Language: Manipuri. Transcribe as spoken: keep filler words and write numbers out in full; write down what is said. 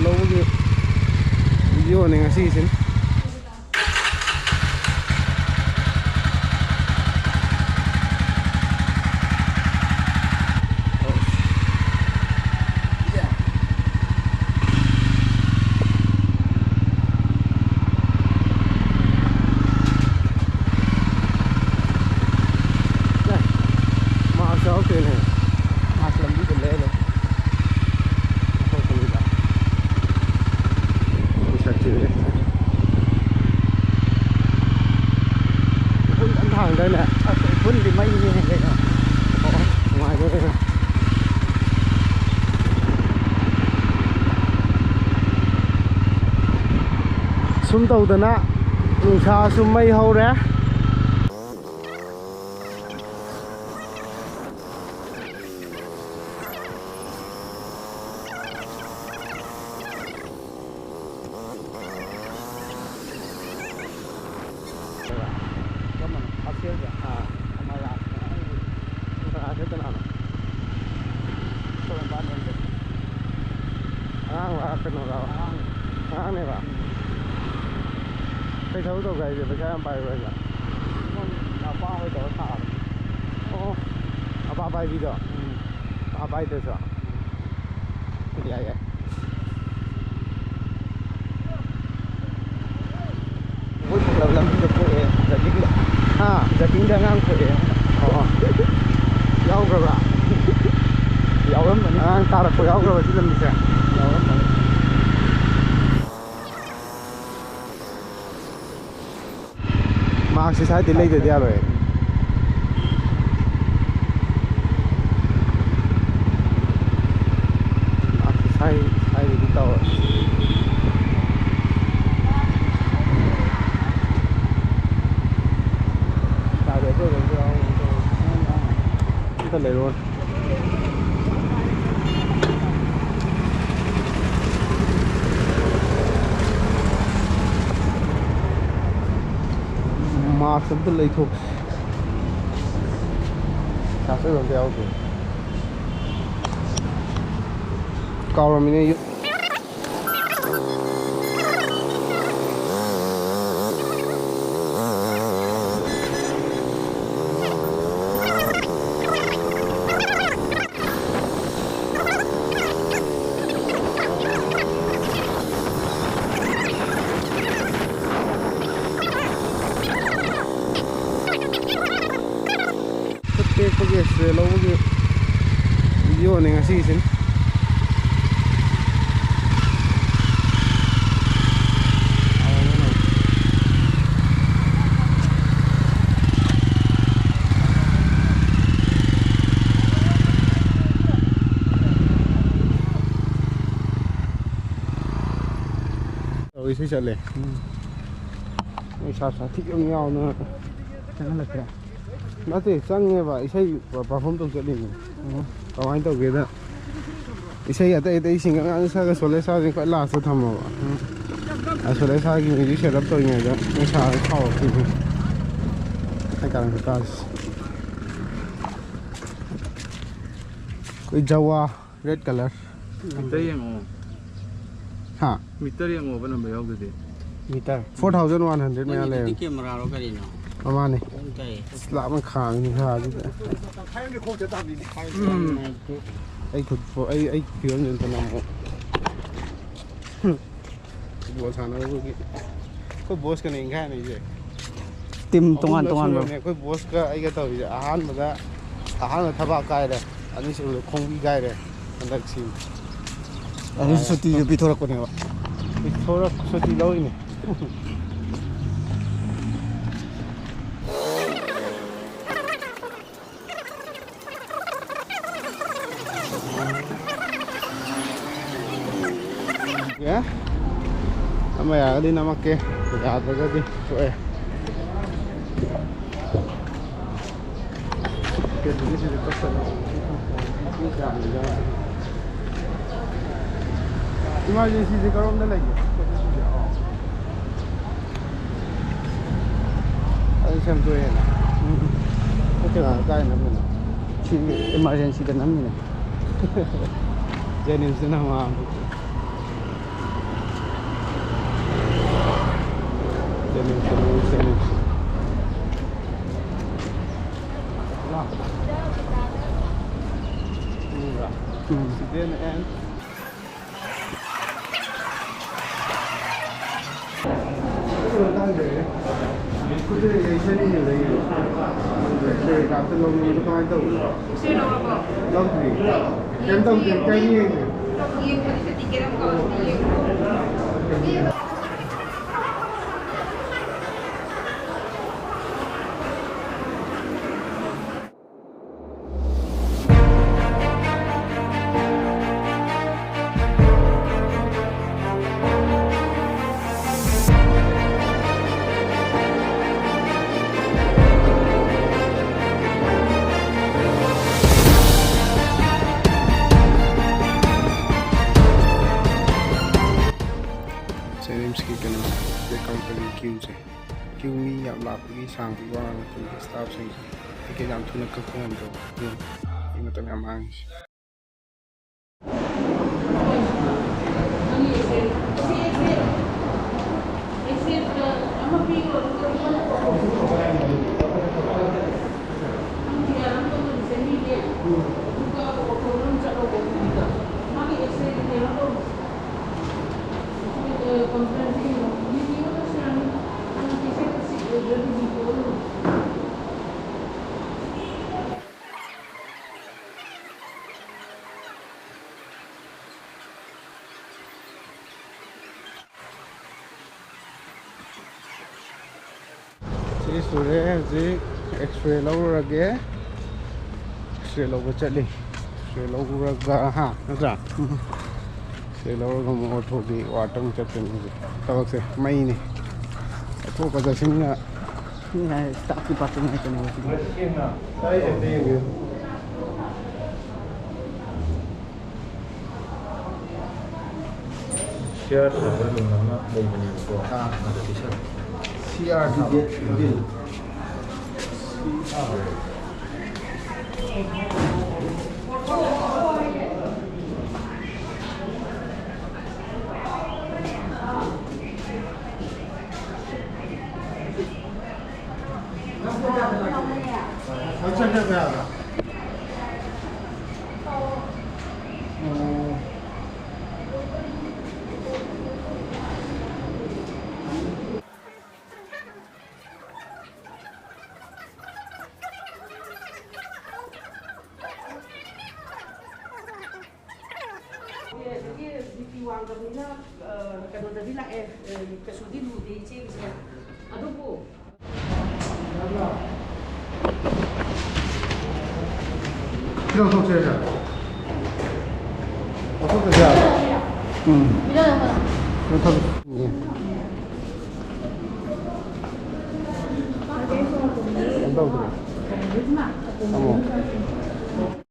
ꯂꯧꯕꯒꯤ ꯚꯤꯗꯤꯑꯣꯅꯤ ꯉꯁꯤꯒꯤꯁꯤꯅ꯫ ꯃꯥꯁ ꯌꯥꯎꯔꯛꯇꯦꯅꯦ꯫ ꯃꯥꯁ ꯂꯝꯕꯤꯗ ꯂꯩꯔꯦ꯫ ꯃꯊꯛꯇꯅꯤꯗ꯫ ꯃꯁꯛꯁꯤꯗꯤ꯫ ꯎꯐꯨꯟ ꯐꯖꯅ ꯊꯥꯡꯗꯥꯏꯅꯦ? ꯑꯁ, ꯎꯐꯨꯟꯗꯤ ꯃꯩꯅꯤꯅꯦ ꯀꯩꯅꯣ꯫ ꯑꯣ, ꯅꯨꯡꯉꯥꯏꯗꯣꯔꯦꯅꯦ꯫ ꯁꯨꯝ ꯇꯧꯗꯅ ꯅꯨꯡꯁꯥꯁꯨ ꯃꯩ ꯍꯧꯔꯦ꯫ ꯀꯔꯝꯕꯅꯣ? ꯑꯥ꯫ ꯑꯃ ꯂꯥꯛꯄꯅꯦ꯫ ꯀꯅꯥ ꯀꯅꯥꯅꯣ? ꯑꯩꯈꯣꯏ ꯃꯄꯥꯟ ꯂꯣꯝꯗ꯫ ꯑꯉꯥꯡꯂ ꯀꯩꯅꯣꯔꯕ? ꯑꯉꯥꯡ꯫ ꯑꯉꯥꯡꯅꯦꯕ? ꯎꯝ꯫ ꯀꯩ ꯊꯕꯛ ꯇꯧꯒꯦ ꯍꯥꯏꯁꯦ? ꯄꯩꯁꯥ ꯌꯥꯝ ꯄꯥꯏꯕ꯭ꯔꯣ ꯍꯥꯏꯁꯦ? ꯃꯣꯏ ꯃꯄꯥ ꯍꯣꯏ ꯇꯧꯔ ꯁꯥꯕꯅꯤ꯫ ꯑꯣ꯫ ꯃꯄꯥ ꯄꯥꯏꯕꯤꯗꯣ? ꯎꯝ꯫ ꯃꯄꯥ ꯄꯥꯏꯗ꯭ꯔꯁꯨ? ꯎꯝ꯫ ꯌꯥꯏ, ꯌꯥꯏ꯫ ꯑꯩꯈꯣꯏ ꯈꯨꯂꯪ ꯂꯝꯕꯤꯗ ꯊꯣꯛꯑꯦ, ꯖꯀꯤꯡꯗ꯫ ꯍꯥ? ꯖꯀꯤꯡꯗ ꯑꯉꯥꯡ ꯊꯣꯛꯑꯦ꯫ ꯑꯣ꯫ ꯌꯥꯎꯈ꯭ꯔꯕ꯭ꯔꯥ? ꯌꯥꯎꯔꯝꯃꯅꯤ꯫ ꯑꯉꯥꯡ ꯇꯥꯔꯛꯄ ꯌꯥꯎꯈ꯭ꯔꯕ ꯁꯤ ꯂꯝꯕꯤꯁꯦ? ꯌꯥꯎꯔꯝꯃꯅꯤ꯫ ꯃꯥꯛꯁꯁꯦ ꯁ꯭ꯋꯥꯏꯗꯩ ꯂꯩꯗꯗꯤ ꯌꯥꯔꯣꯏ꯫ ꯃꯥꯛꯁꯁꯦ ꯁ꯭ꯋꯥꯏ-, ꯁ꯭ꯋꯥꯏꯗꯗꯤ ꯇꯧꯔꯣꯏ꯫ ꯑꯝꯇ ꯂꯩꯔꯣ꯫ ꯃꯥꯛꯁ ꯑꯝꯇ ꯂꯩꯊꯣꯛꯁꯤ꯫ ꯆꯥꯛꯁꯪ ꯑꯝꯇ ꯌꯥꯎꯗꯦ꯫ ꯀꯥꯎꯔꯝꯃꯤꯅꯦ꯫ ꯂꯧꯕꯒꯤ ꯚꯤꯗꯤꯑꯣꯅꯤ ꯉꯁꯤꯒꯤꯁꯤꯅ꯫ ꯇꯧꯔꯤꯁꯤ ꯆꯠꯂꯦ꯫ ꯎꯝ꯫ ꯃꯣꯏ ꯁꯥ ꯁꯥꯊꯤ ꯑꯃ ꯌꯥꯎꯅ꯫ ꯆꯪꯍꯜꯂꯛꯇ꯭ꯔꯦ꯫ ꯅꯠꯇꯦ, ꯆꯪꯉꯦꯕ, ꯏꯁꯩ ꯄꯔꯐꯣꯔꯝ ꯇꯧ ꯆꯠꯂꯤꯅꯦ꯫ ꯎꯝ꯫ ꯀꯃꯥꯏꯅ ꯇꯧꯒꯦꯗ, ꯏꯁꯩ ꯑꯇꯩ ꯑꯇꯩꯁꯤꯡ ꯑꯉꯥꯡ ꯁꯥꯒ ꯁꯣꯂꯦ ꯁꯥꯁꯤꯡ ꯈ꯭ꯋꯥꯏ ꯂꯥꯁꯇ ꯊꯝꯃꯕ꯫ ꯎꯝ꯫ ꯑ, ꯁꯣꯂꯦ ꯁꯥꯒꯤ ꯃ꯭ꯌꯨꯖꯤꯛ ꯁꯦꯠ ꯑꯞ ꯇꯧꯔꯤꯉꯩꯗ ꯃꯣꯏ ꯁꯥꯔ ꯁꯥꯎꯔꯛꯈꯤꯕꯅꯤ꯫ ꯍꯥꯏ ꯀꯥꯟꯗ ꯇꯥꯁꯤ꯫ ꯑꯩꯈꯣꯏ ꯖꯋꯥ꯫ Red color꯫ ꯃꯤꯇꯔ ꯌꯦꯡꯉꯣ꯫ ꯍꯥ? ꯃꯤꯇꯔ ꯌꯦꯡꯉꯣꯕ, ꯅꯝꯕꯔ ꯌꯥꯎꯗꯗꯤ꯫ Metre. Four thousand one hundred ꯃꯌꯥ ꯅꯪꯒꯤꯗꯨꯗꯤ ꯂꯩꯔꯝꯃꯤ꯫ ꯀꯦꯃꯦꯔꯥꯔꯣ ꯀꯔꯤꯅꯣ? ꯃꯃꯥꯅꯦ꯫ ꯄꯨꯡ ꯀꯩ? ꯑꯁ, ꯂꯥꯞꯅ ꯈꯥꯡꯉꯤ ꯁꯥꯁꯤꯗ꯫ ꯎꯝ꯫ ꯑꯩ ꯈꯨꯠ ꯐꯣ-, ꯑꯩ, ꯑꯩ ꯐꯤꯕꯝꯁꯦ ꯑꯝꯇ ꯅꯝꯃꯣ꯫ ꯐꯨꯠꯕꯣꯜ ꯁꯥꯟꯅꯕꯒꯤ ꯑꯩꯈꯣꯏ ꯕꯣꯁꯀꯅꯦ ꯏꯪꯈꯥꯏꯅꯩꯁꯦ꯫ ꯇꯤꯝ ꯇꯣꯉꯥꯟ ꯑꯍꯨꯝꯂꯛ ꯇꯣꯉꯥꯟꯕ꯫ ꯁꯨꯔꯕꯅꯦ ꯑꯩꯈꯣꯏ ꯕꯣꯁꯀ ꯑꯩꯒ ꯇꯧꯔꯤꯁꯦ꯫ ꯑꯍꯥꯟꯕꯗ, ꯑꯍꯥꯟꯕ ꯊꯕꯥꯛ ꯀꯥꯏꯔꯦ, ꯑꯅꯤꯁꯨꯕꯗ ꯈꯣꯡꯕꯤ ꯀꯥꯏꯔꯦ꯫ ꯍꯟꯗꯛꯁꯤ ꯑꯗꯨꯁꯨ ꯁꯨꯇꯤꯁꯨ ꯄꯤꯊꯣꯔꯛꯄꯅꯦꯕ꯫ ꯄꯤꯊꯣꯔꯛ-, ꯁꯨꯇꯤ ꯂꯧꯔꯤꯅꯦ꯫ ꯑꯦ? ꯑꯃ ꯌꯥꯔꯒꯗꯤ ꯅꯝꯃꯛꯀꯦ, ꯌꯥꯗ꯭ꯔꯒꯗꯤ ꯇꯣꯛꯑꯦ꯫ ꯏꯃꯥꯔꯖꯦꯟꯁꯤꯁꯦ ꯀꯔꯣꯝꯗ ꯂꯩꯒꯦ? ꯑꯗꯨ ꯁꯦꯝꯗꯣꯛꯑꯦꯅ꯫ ꯎꯝ꯫ ꯅꯠꯇꯦ, ꯀꯥꯏ ꯅꯝꯃꯤꯅꯣ? ꯁꯤ ꯏꯃꯥꯔꯖꯦꯟꯁꯤꯗ ꯅꯝꯃꯤꯅꯦ꯫ ꯖꯦꯅꯤꯝꯁꯇ ꯅꯝꯃꯛꯑꯕ꯫ ꯖꯦꯅꯤꯝꯁꯇ ꯅꯝꯃꯛꯑꯦ, ꯖꯦꯅꯤꯝꯁ꯫ ꯎꯝ꯫ Accident and ꯀꯩꯀꯥ ꯑꯝꯇ ꯂꯧꯅꯤꯡꯕꯗꯣ ꯀꯃꯥꯏꯅ ꯇꯧꯕꯅꯣ? ꯂꯧꯗ꯭ꯔꯤ꯫ ꯀꯩꯝ ꯇꯧꯗ꯭ꯔꯤ꯫ ꯀꯩꯝ ꯌꯦꯡꯗ꯭ꯔꯤ꯫ ꯁꯦ ꯔꯤꯝꯁꯀꯤ ꯀꯩꯅꯣ, ꯆꯦꯛ ꯀꯥꯎꯟꯇꯔꯒꯤ ꯀ꯭ꯌꯨꯁꯦ꯫ ꯀ꯭ꯌꯨ ꯃꯤ ꯌꯥꯝ ꯂꯥꯞꯄꯒꯤ ꯁꯥꯡꯕꯒꯤ ꯋꯥ ꯅꯠꯇꯅ ꯁ꯭ꯇꯥꯐꯁꯤꯡ ꯇꯤꯀꯦꯠ ꯌꯥꯝ ꯊꯨꯅ ꯀꯛꯄ ꯉꯝꯗ꯭ꯔꯕ꯫ ꯑꯗꯨꯅ ꯑꯩ ꯃꯇꯝ ꯌꯥꯝ ꯃꯥꯡꯉꯤꯁꯦ꯫ ꯁꯤ ꯁꯨꯔꯦ꯫ ꯍꯧꯖꯤꯛ ꯑꯦꯛꯁꯔꯦ ꯂꯧꯔꯨꯔꯒꯦ꯫ ꯑꯦꯛꯁꯔꯦ ꯂꯧꯕ ꯆꯠꯂꯤ꯫ ꯑꯦꯛꯁꯔꯦ ꯂꯧꯔꯒ, ꯍꯥ, ꯅꯠꯇ꯭ꯔꯥ? ꯑꯦꯛꯁꯔꯦ ꯂꯧꯔꯒ ꯑꯃꯨꯛ ꯑꯣꯔꯊꯣꯒꯤ ꯋꯥꯔꯠꯇ ꯑꯃꯨꯛ ꯆꯠꯇꯣꯏꯅꯤ ꯍꯧꯖꯤꯛ꯫ ꯊꯕꯛꯁꯦ ꯃꯩꯅꯤ꯫ ꯆꯠꯊꯣꯛꯀ ꯆꯠꯁꯤꯟꯒ꯫ ꯁꯤ ꯍꯥꯏ ꯁ꯭ꯇꯥꯐ ꯗꯤꯄꯥꯔꯠꯃꯦꯟ ꯍꯥꯏ ꯀꯩꯅꯣ ꯁꯤꯗꯤ꯫ ꯁꯤꯌꯥꯔ ꯇꯧꯕ ꯔꯨꯝ ꯑꯃ ꯂꯩꯕꯅꯦꯕꯀꯣ꯫ ꯑꯥ꯫ ꯑꯗꯨꯗꯤ ꯁꯥꯔ꯫ ꯁꯤ ꯑꯥꯔ ꯊꯥꯕ꯫ ꯀꯩꯅꯣꯗꯗꯤ ꯂꯥꯛꯑꯦ, ꯀꯩꯁꯨꯗꯤ ꯂꯨꯗꯦ ꯏꯆꯦꯒꯤꯁꯦ꯫ ꯑꯗꯨꯕꯨ ꯁꯤ ꯂꯧꯊꯣꯛꯁꯦ ꯍꯥꯏꯔ? ꯂꯧꯊꯣꯛꯇ꯭ꯔꯁꯨ ꯌꯥꯕ꯭ꯔꯥ? ꯎꯝ꯫ ꯀꯩꯅꯣ ꯇꯧ-, ꯌꯦ꯫ ꯀꯩꯅꯣ ꯇꯧꯗ꯭ꯔꯦ꯫ ꯑꯃꯨꯛ꯫